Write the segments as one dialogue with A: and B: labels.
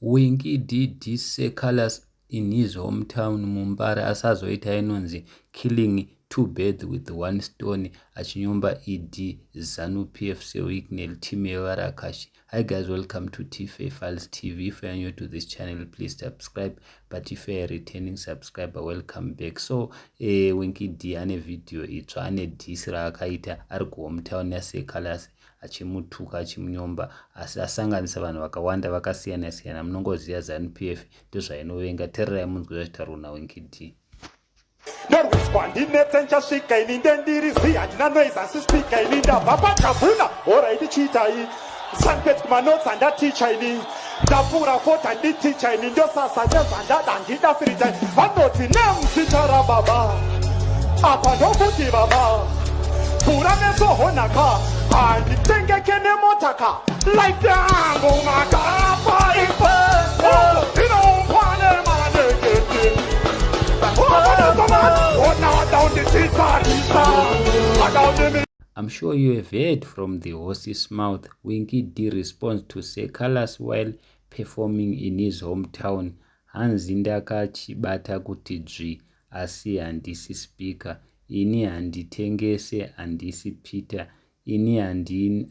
A: Winky D diss Seh Calaz in his hometown muMbare, asi azoita inonzi killing two birds with one stone, achinyomba ED, ZANU PF, Sir Wicknell, team yevarakashi. Hi guys, welcome to TFA Files TV. If you are new to this channel, please subscribe, but if you are a returning subscriber, welcome back. So Winky D ane video itsva, ane diss raakaita ari kuhometown yaSeh Calaz, achimutuka, achimunyomba, asi asanganisa vanhu vakawanda vakasiyana siyana. Munongoziva ZANU PF ndozvainovenga. Tererai munzwe zvachitaurwa naWinky D.
B: Ndorwiswa ndinetse, nchasvika ini ndendiri zi, handina noise asi speaker. Ini ndabva pagavhuna, alright, chiitai sanpet kumanotsi, handaticha ini, ndapfuura 40, handiticha ini, ndosasa nezvandada, handida firitai. Vanoti nemuzita rababa apa, ndokuti baba pfura meso honaka, handitengeke nemotaka, life yangu makapa ife inombwa nemanegeti. Ona wadaunditisa.
A: I'm sure you have heard from the horse's mouth. Winky D responds to Seh Calaz while performing in his hometown. Hanzi ndakachibata kuti dzvi, asi handisi speaker. Ini handitengese, handisi Peter. Ini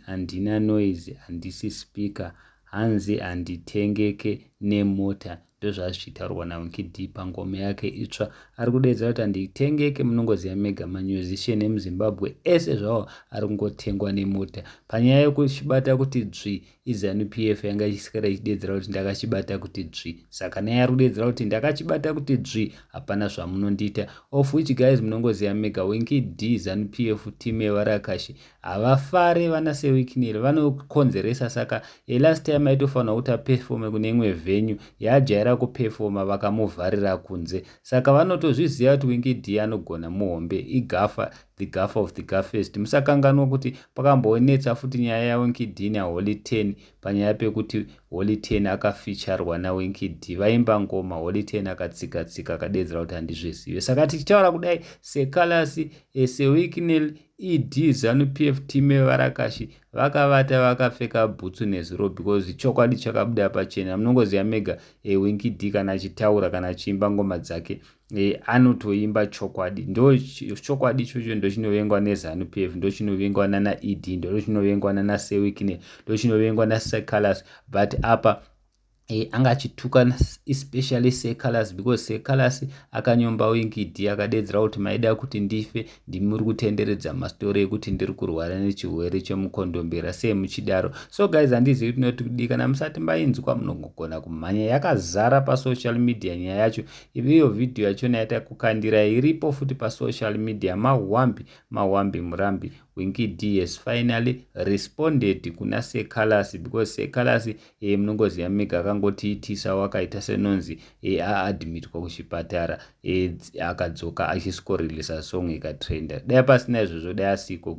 A: handina noise, handisi speaker. Hanzi handitengeke nemota. Ndozvazvichitaurwa naWinky D pangoma yake itsva. Ari kudedzera kuti handitengeke. Munongoziva mega, mamusician emuZimbabwe ese zvawo ari kungotengwa nemota. Panyaya yekuchibata kuti dzvi, iZANU PF yanga ichisikara ichidedzera kuti ndakachibata kuti dzvi. Saka naye ari kudedzera kuti ndakachibata kuti dzvi, hapana zvamunondiita. Of which guys, munongoziva mega, Winky D, ZANU PF, team yevarakashi havafare. Vana Sir Wicknell vanokonzeresa. Saka last time aitofanira kuti aperforme kune imwe venue yaajaira kuperforma, vakamuvharira kunze. Saka vanotozviziva kuti Winky D anogona muhombe, igafa, the gaffer of the gaffest. Musakanganwa kuti pakambonetsa futi nyaya yaWinky D naHoly 10, panyaya pekuti Holy 10 akafeaturwa naWinky D, vaimba ngoma, Holy 10 akatsika tsika, akadedzera kuti handizvizive. Saka tichitaura kudai, Seh Calaz, Sir Wicknell, ED, ZANU PF, team yevarakashi vakavata vakapfeka bhutsu nezuro, because chokwadi chakabuda pachena. Munongoziva mega, Winky D kana achitaura, kana achiimba ngoma dzake, anotoimba chokwadi. Ndo chokwadi ichocho ndo chinovengwa neZANU PF, ndo chinovengwa nana ED, ndo chinovengwa nana Sir Wicknell, ndo chinovengwa naSeh Calaz. But apa anga achituka especially Seh Calaz, because Seh Calaz akanyomba Winky D, akadedzera kuti maida kuti ndife, ndimuri kutenderedza mastori ekuti ndiri kurwara nechirwere chemukondombera, sei muchidaro? So guys, handizivi tinoti kudii. Kana musati mainzwa, munogona kumhanya, yakazara pasocial media nyaya yacho. Iyo vhidhiyo yachona yatakukandira iripo futi pasocial media. Mahwambi mahwambi murambi, Winky D has finally responded kuna Seh Calaz, because Seh Calaz, munongoziva mega, akangotiitisa wakaita senonzi aadmitwa kuchipatara, akadzoka achisikorilisa song ikatrenda. Dai pasina izvozvo, dai asiko.